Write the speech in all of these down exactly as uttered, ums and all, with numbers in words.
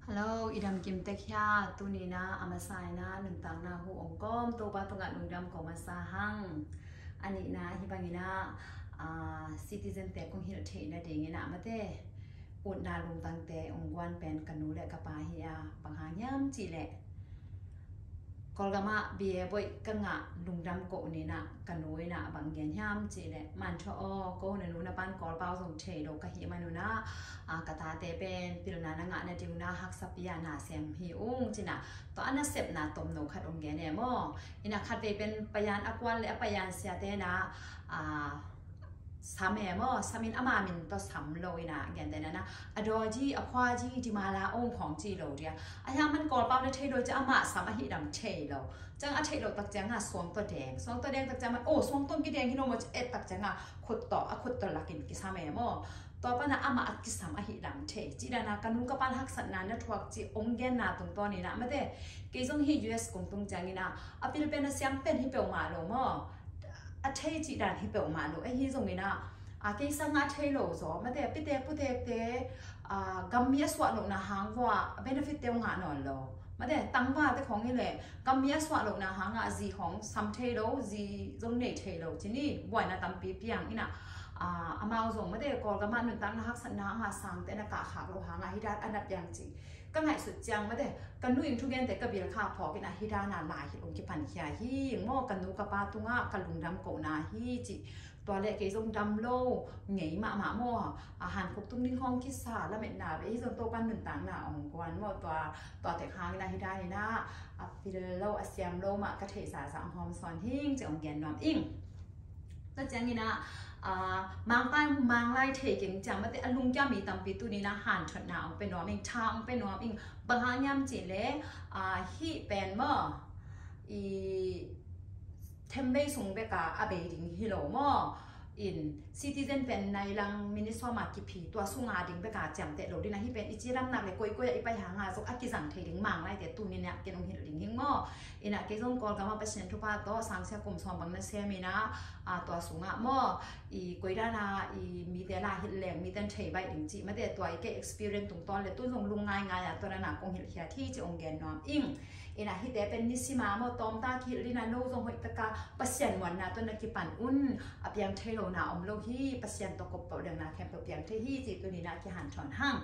Hello, i dam kim tek hia? Tuni in ah a masa in ah nuntakna huh hong kawm Topa tungah lungdam ko masa hang. A nihna hih bangin ah, ah, citizen te kong hilh theih nadingin ah mate, utna lungtangte hong guan pen ka nu le ka pa hi a, bang hang hiam cih leh Kawlgam ah B A boih ka ngah lungdam ko un in ah ka nu in ah bang gen hiam cih leh, Manthawh aw, ko na nu na pan Kawlpau zong thei lo ka hih man un ah, ah, ka tate pen pilna na ngah nading un ah haksa pi a na sem hi ung ci in ah, tua a nasepna tomno khat hong gen e maw. In ah khatvei pen payan a kuan le a payan siate in ah, ah, sam e maw, sam in ama min tawh sam lo in ah, gentehna in ah, a daw ci, a khua ci, di mala ong khawng ci lo dia. A hiang man Kawlpau na thei lo ci, amah sam a hih lam thei lo. Ciang a theih loh tak ciangin ah suang tawh deng, suang tawh deng tak ciangin ah, oh, suang tawh kideng hi lo maw ci et tak ciangin ah khut tawh, a khut tawh lakin kisam e maw. Tua pan ah amah a kisam a hih lam thei. Ci dan a ka nu ka pan haksatna na thuak ci hong genna tungtawn in ah mate, kei zong hih U S kong tung ciangin ah a pil pen a siam pen hi peuhmah lo maw. A thei cih dan hi peuhmah lo. Ahi zongin ah, a, kei sang a thei lo zaw mate, pitek putekte, a, gammi a suah lohna hang vua benefit te uh ngah nawn lo. Mate, tangvalte khawng hi leh gammi a suah lohna hang a zi khawng sam thei lo, zi zong nei thei lo ci ni, buaina tampi piang in ah, a, amau zong mate, Kawlgam ah nuntakna haksatna hang a sangte na kahkhak lo hang a hih dan a na piang ci. Ka ngaihsut ciang mate, ka nu in thugente ka bil kha phawk in ah hih dan a lai hilh hong kipan khia hi maw, ka nu ka pa tungah ka lungdam kohna hi ci. Tua leh kei zong dam lo ngei mahmah maw, a, hankhuk tung ding khawng kisa lametna ve hi zong Topan nuntakna hong guan maw, tua, tua tek hang in ah hih dan in ah a pil lo a siam lo mah ka theih zahzah hong hawm sawn hing ci hong gen nuam ing. Tua ciangin ah, a, Mangpau Manglai thei keng ciang mate a lungkia mi tampi tuni in ah hanthotna hong pe nuam ing, tha hong pe nuam ing. Bang hang hiam cih leh, a, hih pen maw, i, themvei sung bek a a bei ding hi lo maw. In citizen pen nai lang minute sawm a kiphi, tua sung a ding bek a ciamteh lo ding a, hih pen i cidamna le koikoi a i pai hang a zong a kizang thei ding Manglaite tuni in ah ken hong hilh ding hing maw. In ah kei zong Kawlgam ah Pasian thupha tawh sangsia kum sawm bang na sem in ah, a, tua sung ah maw, i koi dan a i mite la hilh leng mite in thei baih ding cih mate, tua i kei experience tungtawn le tu zong lung ngaingai a tua dan a kong hilh khiat hi ci hong gen nuam ing. In ah hihte pen nisim a maw tawmta kihilh in ah no zong hoih tak a Pasian muanna tawh na kipan un. A piang thei lohna om lo hi, Pasian tawh kop peuh leng na khempeuh piang thei hi ci tuni in ah kihanthawn hang.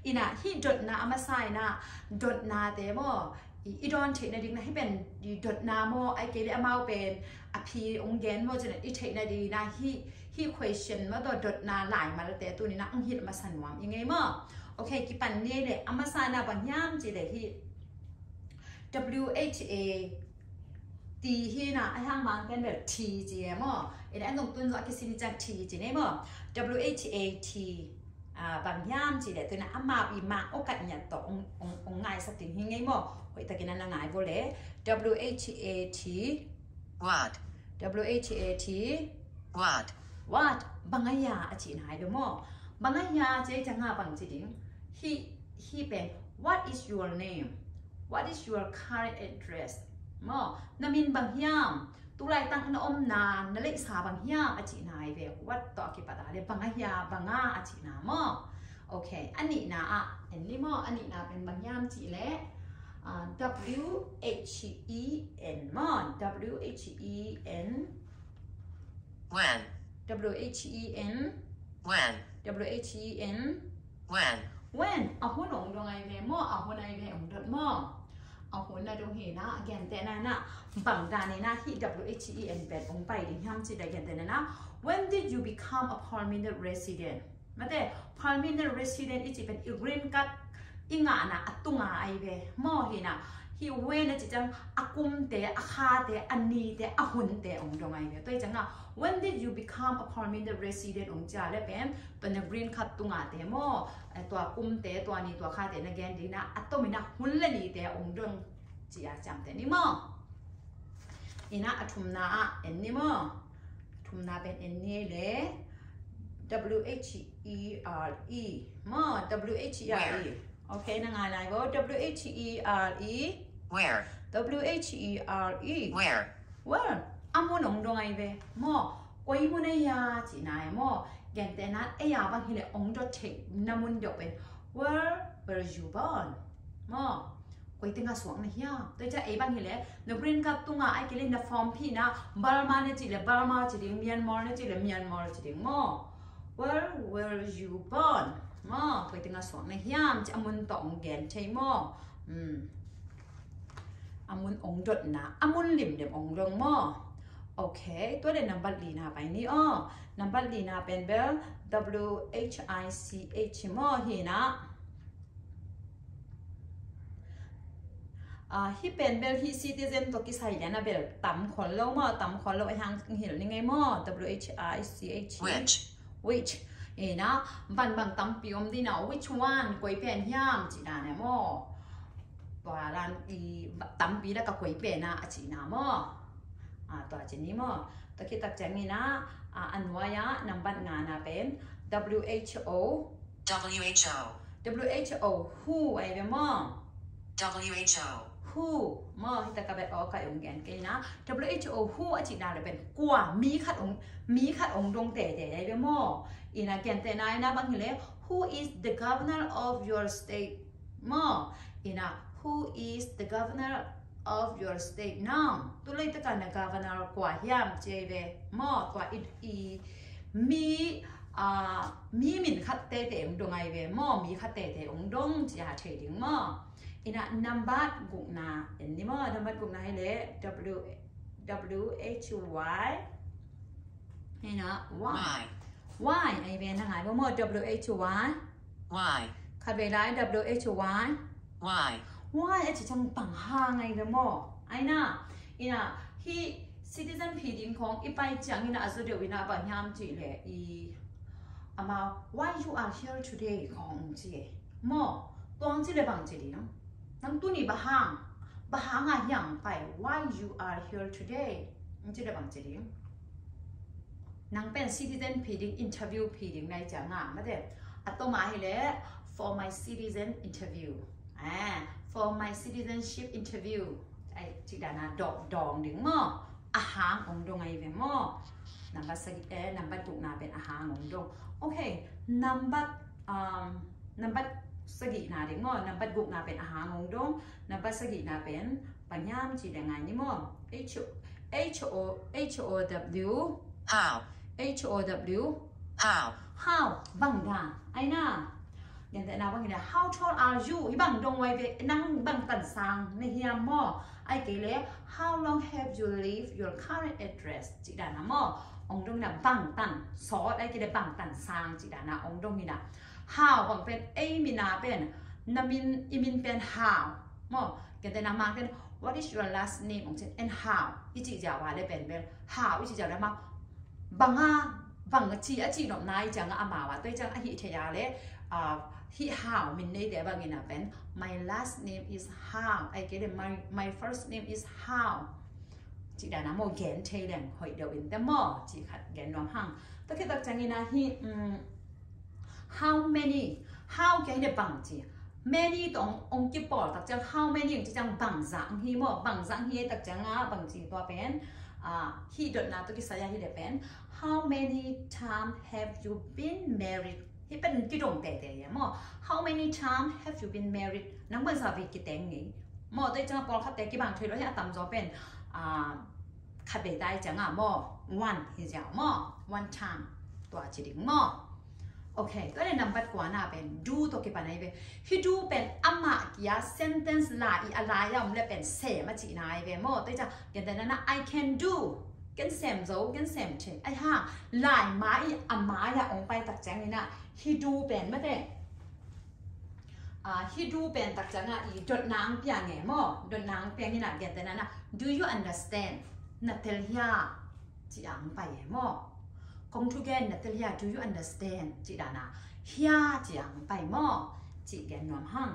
In ah hih dotna a masa in ah, dotnate maw, i, i dawn theih nading in ah hih pen i dotna maw, ahih kei leh amau pen a phi hong gen maw ci in ah i theih nading in ah hih, hih question maw tawh dotna laimalte tuni in ah hong hilh masa nuam ing ei maw. Ok, kipan ni leh a masa in ah bang hiam cih leh hih W H A T hi in ah, a hiang Mang pen bel T ci e maw. In ah en zong tun zong a kisin ciang T ci ni maw. W H A T, a, bang hiam cih leh tu in ah amau i mang awkat ngiat tawh hong, hong, hong ngaisak ding hi ngei maw. Hoih takin ah na ngai vo leh. W H A T. What? W H A T. What? What? Bang a hia a cihna hi lo maw. Bang a hia ci ciang a bang ci ding. Hih, hih pen, what is your name? What is your current address? Maw, na min bang hiam? Tulaitak na omna, na leihsa bang hiam a cihna hi ve. What tawh a kipat a le bang a hia, bang a a cihna maw. Ok, a nihna ah en ni maw, a nihna pen bang hiam cih leh, ah, W H E N maw, W H E N. When? W H E N. When? W H E N. When? When? A hun hong dong ai ve maw, a hun ai ve hong dot maw. A hun na dong hi in ah, a gentehna in ah, bang dan in ah hih W H E N pen hong pai ding hiam cih leh a gentehna in ah, when did you become a permanent resident? Mate, permanent resident i cih pen i green card i ngahna a tunga ai ve maw. Hi in ah, hih when a cih ciang a kumte, a khate, a nite, a hunte hong dong ai ve. Tua hi ciang a, when did you become a permanent resident hong ci a leh pen, tua na green card tungate maw, eh, tua kumte, tua ni, tua khate na gen ding in ah, a tom in ah hun le nite hong dong ci a ciamteh ni maw. In ah a thumna ah en ni maw. A thumna pen en ni leh W H E R E maw, W H E R E. Where? Ok, na ngai lai vo. W H E R E. Where? W H E R E. Where? Where? A mun hong dong ai ve maw. Koi mun a hia cihna hi maw. Gentehna ei a bang hi leh hong dot theihna mun deuh pen, where were you born? Maw, koi teng a suak na hiam? Tua ciang ei bang hi leh na green card tungah ahih kei leh na form phihna Burma na cih leh Burma ci ding, Myanmar na cih leh Myanmar ci ding maw. Where were you born? Maw, koi teng a suak na hiam ci a mun tawh hong gen thei maw. Hmm. A mun hong dotna, a mun limlim hong dong maw. Ok, tua leh nambat lina pai ni aw. Nambat lina pen bel W H I C H maw hi na. Ah, hih pen bel hih citizen tawh kisai lian a bel tam khol lo maw, tam khol lo a hang hilh ni ngei maw. W H I C H. Which? Which. Hi na, van bang tampi om ding na, which one, koi pen hiam cih dan e maw. Tua dan i tampi lak a koi pen a, a cihna maw. Ah, tua ci ni maw. Tua khit tak ciangin a, ah, a nuai ah nambat ngana pen W H O. W H O. W H O, who, ahi ve maw. W H O. Who, maw, hi tak a bel aw ka hong gen kei na. W H O, who a cihna leh pen kua, mi khat hong, mi khat hong dong teitei ahi ve maw. Ina gentehna ina bang hi leh, who is the governor of your state? Maw, ina, who is the governor of your state now? Tu laitak a na governor kua hiam ci ahi ve maw. Tua i, i mi, ah, mi min khat teitei hong dong ahi ve maw, mi khat teitei hong dong ci a thei ding maw. Ina nambat gukna en ni maw, nambat gukna hi leh W, W H Y. Ina, why? Why? Why? Ahi ve na ngai maw, W H Y. Why? Khat vei lai, W H Y. Why? Why a cih ciang bang hang ahi ve maw. Ahi na, ina, hih citizen phi ding khawng i pai ciangin a zaw deuh in a bang hiam cih leh i, amau, why you are here today khawng ci e. Maw, tua hong ci leh bang ci ding. Nang tuni bang hang, bang hang a hiang pai, why you are here today? Hong ci leh bang ci ding. Nang pen citizen phi ding, interview phi ding na hih ciang a, mate. A tom a hi leh, for my citizen interview. Ah, for my citizenship interview. Ai, cih dan a dawng, dawng ding maw. A hang hong dong ahi ve maw. Nambat sagih, eh, nambat gukna pen a hang hong dong. Ok, nambat, um, nambat sagihna ding maw. Nambat gukna pen a hang hong dong. Nambat sagihna pen bang hiam cih leh ngai ni maw. H, H O, H O W. How? H O W. How? How? Bang dan. Ahi na. Gentehna bang hi leh, how tall are you? Hih bang dong ahi ve, nang bang tan sang na hiam maw. Ahih kei leh, how long have you lived your current address? Cih dan a maw. Hong dong na bang tan, sawt ahih kei leh bang tan sang cih dan a hong dong hi na. How bang pen, ei min a pen, na min, i min pen how. Maw, gentehna Mang pen, what is your last name? Hong ci, and how? I cih ziau a leh pen bel, how i cih ziau leh maw. Bang a, bang a ci, a cih nopna i ciang a amau a, tua i ciang a hih thei a leh, ah, hih How min neite bangin a pen, my last name is How. Ahih kei leh my, my first name is How. Cih dan a maw gen thei leng hoih deuh in te maw, cih khat gen nuam hang. Tua khit tak ciangin a hih, um, how many, how kia hi leh bang ci. Many tawh hong, hong kipawl tak ciang how many hong ci ciang bangzah hong hi maw, bangzah hong hi tak ciang a bang ci tua pen, ah, hih dotna tawh kisai a hi leh pen, how many time have you been married? Hih pen kidong teitei e maw. How many time have you been married? Nang bangzah vei kiteng ngei maw. Tua i ciang a pawlkhatte kibang thei lo hi a tamzaw pen, ah, khat vei ta i ciang a maw. One hi ziau maw. One time. Tua ci ding maw. Ok, tua leh nambat kuana pen do tawh kipan ahi ve. Hih do pen amah kia sentence lai i a lai a om leh pen sem a cihna ahi ve maw. Tua i ciang gentehna na I can do. Ken sem zo, ken sem thei. Ahi hang lai mai i a mai a hong pai tak ciangin a hih do pen mate. Ah, hih do pen tak ciang a i dotna hong piang e maw. Dotna hong piang in a gentehna na do you understand? Na tel hia? Cih a hong pai e maw. Kong thu gen na tel hia, do you understand? Cih dan a hia cih a hong pai maw. Cih gen nuam hang.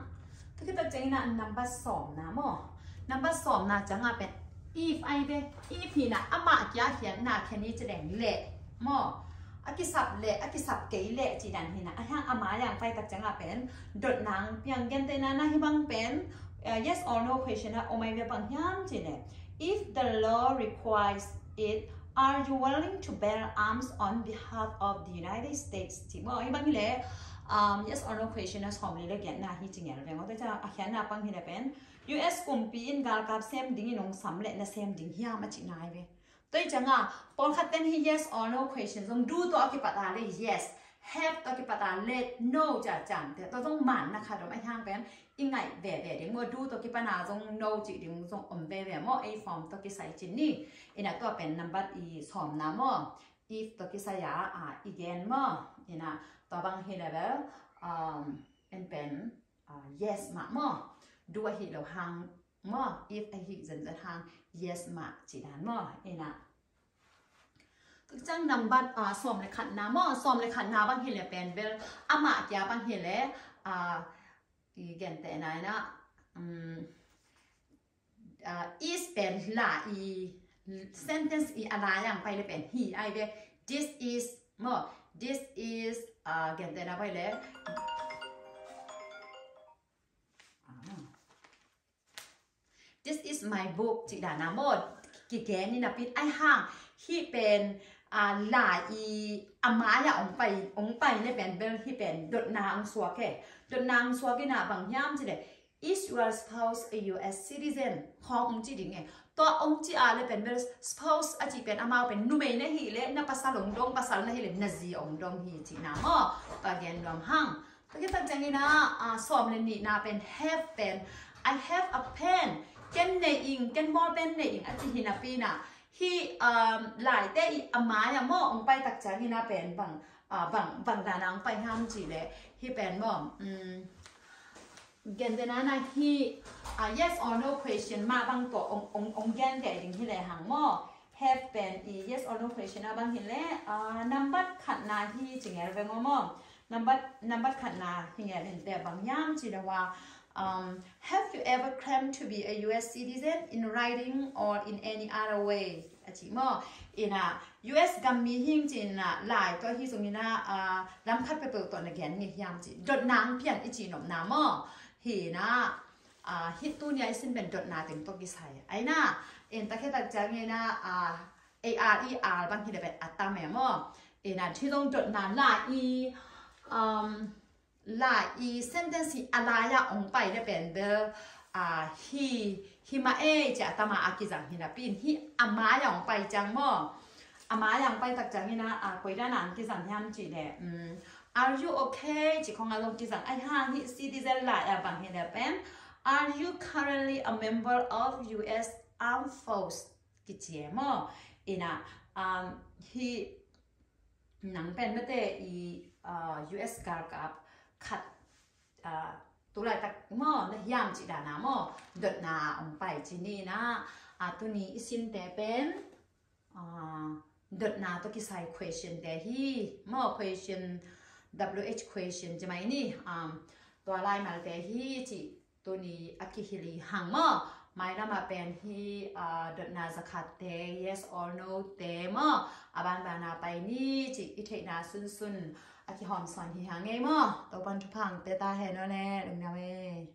Tua khit tak ciangin a nambat sawmna maw. Nambat sawmna ciang a pen if ahi ve. If hi na amah kia khiatna khen i ci leng leh maw. A kisap leh, a kisap kei leh cih dan hi na. Ahi hang a mai a hong pai tak ciang a pen dotna hong piang, gentehna na hih bang pen, eh, yes or no question a om ahi ve, bang hiam cih leh, if the law requires it, are you willing to bear arms on behalf of the United States? Cih maw, hih bang hi leh, Um, yes or no question a sawm le le giatna hi ci ngel veng aw. Tua ciang a khiatna bang hi le pen, U S kumpi in galkap sem ding in hong sam le na sem ding hiam a ci nai ve. Tua hi cianga pawlkhat ten hi yes or no question zong do tawh a kipat a le yes, have tawh a kipat a le no ci a ciamteh. Tua zong manna khat om a, hiang pen i ngaih veve ding maw, do tawh kipan a zong no cih ding zong om veve maw, ei form tawh kisai cin ni. Ina tua pen nambat i sawmna maw, if tawh kisai a, a, i gen maw. Ina tua bang hi le bel, um, en pen, a, yes mah maw. Do ahi lo hang maw, if ahi zenzen hang yes mah ci dan maw. Ina tua ciang nambat, a, sawm le khatna maw, sawm le khatna bang hi le pen bel amah kia bang hi le, a, i gentehna ina, um, a, is pen la i sentence i a lai ang pai le pen hi ai ve. This is maw, this is, a, gentehna pai le, a, this is my book ci dana maw, kigen ni napi in ai hang hi pen, a, la i a mai a ong pai, ong pai le pen bel hi pen dotna ong suak e. Dotna ong suak ina bang hiam ci le, is your spouse a U S citizen? Khawng ong ci ding e. Tua ong ci a le pen bel spouse a ci pen amau pen numei na hi le na pasal ong dong, pasal na hi le na zi ong dong hi ci na maw. Tua gen nuam hang. Tua khit tak ciangin a, a, sawm le nihna pen have pen, I have a pen, ken nei ing, ken ball pen nei ing a ci hi napi ina. Hi, um, laite i a mai a maw ong pai tak ciangin a pen bang, a, bang, bang dana ong pai hiam ci le hi pen maw, um, gentehna ina hi, a, yes or no question mah bang tawh ong, ong, ong genteh ding hi le hang maw. Have pen i yes or no question a bang hi le, a, nambat khatna hi ci ngel veng aw maw. Nambat, nambat khatna hi ngel in te bang hiam ci le wa, um, have you ever claimed to be a U S citizen in writing or in any other way? A ci maw. Ina U S gam mi hing ci ina lai tawh hi zong ina, a, lam khat peuhpeuh tawh na gen ngei hiam ci. Dotna ong pian i ci nopna maw. Hi ina, a, hi tuni a i sin pen dotna teng tawh kisai. Ai na, in ta khe tak ciang ina, a, A R E R bang hi le pen a tam e maw. Ina hi zong dotna la i, um, la i sentence hi a lai a ong pai le pen bel, a, hi, hi mah e ci a tam a a kizang hi napi in hi a mai a ong pai ciang maw. A mai a ong pai tak ciang ina, a, koi dana ong kizang hiam ci le, um, are you okay ci khong a zong kizang. Ai hang hi citizen lai a bang hi le pen, are you currently a member of U S Armed Force? Kici e maw. Ina, um, hi nang pen mate i, uh, U S galkap khat, uh, tulaitak maw na hiam ci dana maw dotna ong pai ci ni ina, uh, tuni i sinte pen, uh, dotna tawh kisai question te hi maw, question, W H question ci mai ni, um, tua lai malte hi ci tuni a kihilh hi hang maw. Mailam a pen hi, a, dotna zakhat te, yes or no te maw, a banbana pai ni ci i theihna sunsun a kihawmsawn hi hang ei maw. Topan thupha ong pia ta hen aw le, lungdam ei.